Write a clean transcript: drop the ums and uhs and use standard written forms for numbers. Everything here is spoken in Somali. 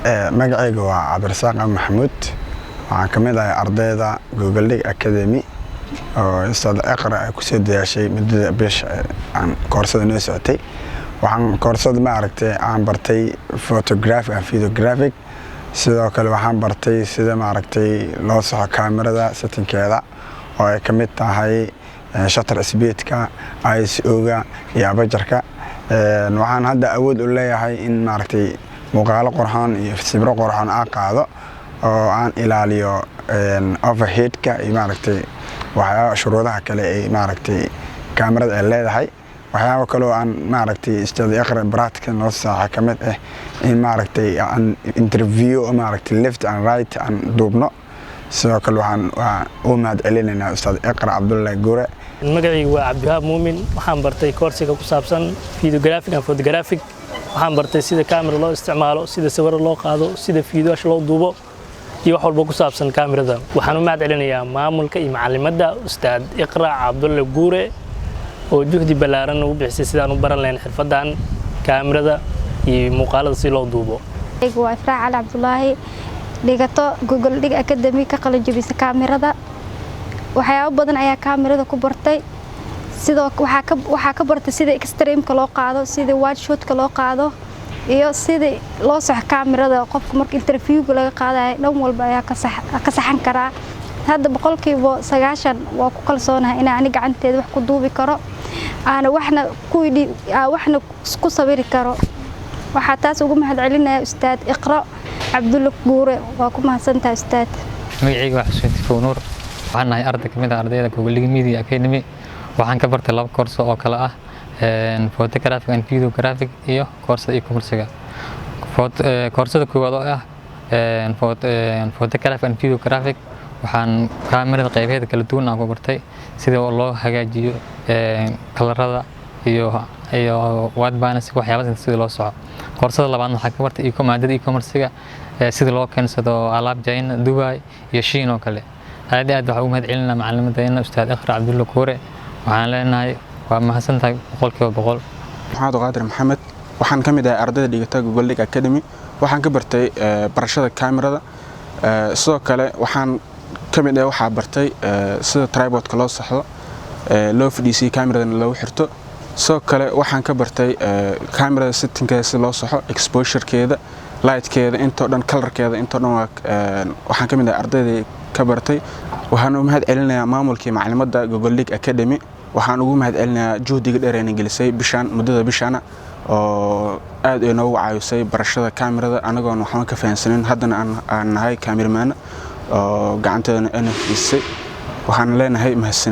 Magacayga waa Cabdirasaaq Maxamuud. Waxaan ka mid ahay ardayda Gogoldhig Academy oo Ustaad Iqra ay kusoo dadaashay muddada bisha aan koorsada noo socotay. Waxaan koorsada, maaragtay, aan bartay photography and videographic. Sidoo kale waxaan bartay sida, maaragtay, loo saxo kaamirada settingkeeda, oo ay ka mid tahay shutter speedka, ISO-ga iyo apertureka. Waxaan hadda awood u leeyahay in, maaragtay, muuqaalo qurxoon iyo sawiro qurxoon aan qaado oo aan ilaaliyo overheadka iyo, maaragtay, waxyaaba shuruudaha kale ay, maaragtay, kaamirada ay leedahay. Waxyaabo kale oo aan, maaragtay, Ustaad Iqra baraadka noo saaxa ka mid ah in, maaragtay, aan interview, maaragtay, left and right aan duubno. Sidoo kale waxaan u mahad celinaynaa Ustaad Iqra Cabdullaahi Gure. Magacaygu waa Cabdiwahaab Muumin. Waxaan bartay koorsiga ku saabsan videographic and photographic. Waxaan bartay sida kaamira loo isticmaalo, sida sawiro loo qaado, sida fiidiyoasha loo duubo iyo wax walba ku saabsan kaamirada. Waxaan u mahad celinayaa maamulka iyo macalimadda, Ustaad Iqra Cabdulle Guure, oo juhdi ballaaran ugu bixisay sidaan u baran lahayn xirfaddan kaamirada iyo muuqaalada si loo duubo. Waa Ifraac Cali Cabdulaahi, dhigato Gogoldhig Academy, ka qalin jabisa kaamirada. Waxyaabo badan ayaa kaamirada ku bartay. Sidoo waxaa ka bartay sida extremeka loo qaado, sida wide shotka loo qaado iyo sida loo saxo kaamirada. Qofka marka interviewga laga qaadayo, dhan walba ayaa ka saxan karaa. Hadda 90% waa ku kalsoonahay inaan ani gacanteeda wax ku duubi karo, aana waxna ku waxna ku sawiri karo. Waxaa taas ugu mahad celinaya Ustaad Iqro Cabdulle Guure. Waa ku mahadsantahay, ustaad. Magacayga waa Xuseen Tifow Nuur. Waxaan nahay arday ka mid ah ardayda Gogoldhig Media Academy. Waxaan ka bartay laba koorso oo kale ah photographic and videographic iyo koorsada e-commerce-ga. Koorsada koowaad oo ah photographic and videographic, waxaan kaamirada qaybaheeda kala duwan aan ku bartay sida loo hagaajiyo kalarada iyo white balance, waxyaabahaas sida loo soco. Koorsada labaadna waxaan ka bartay maadada e-commerce-ga, sida loo keensado alaab China, Dubai iyo Shein oo kale. Aad iyo aad waxaan ugu mahad celinaa macalimadeena, Ustaad Iqra Cabdulle Kuure. Waxaan leenahay waa mahadsantahay 100%. Maxamed Qaadir Maxamed. Waxaan ka mid ahay ardayda dhigata Gogoldhig Academy. Waxaan ka bartay barashada kaamirada. Sidoo kale waxaan ka mid ah waxaa bartay sida tripodka loo saxdo, loo fadhiisiyo, kaamiradana loogu xirto. Sidoo kale waxaan ka bartay kaamirada settingkeeda, sida loo saxo exposurekeeda, lightkeeda, intoo dhan, colorkeeda, intoo dhan. Waa waxaan ka mid ahay ardaydii ka bartay. Waxaan u mahad celinayaa maamulkii macalimadda Gogoldhig Academy. Waxaan ugu mahad celinayaa juhdiga dheer ayna gelisay bishaan, muddada bishaana, oo aad ay noogu caawisay barashada kaamirada, anagoon waxba ka fahansanin, haddana aan nahay kaamiramaana oo gacanteedana ana fadhiisay. Waxaan leenahay mahadsanid.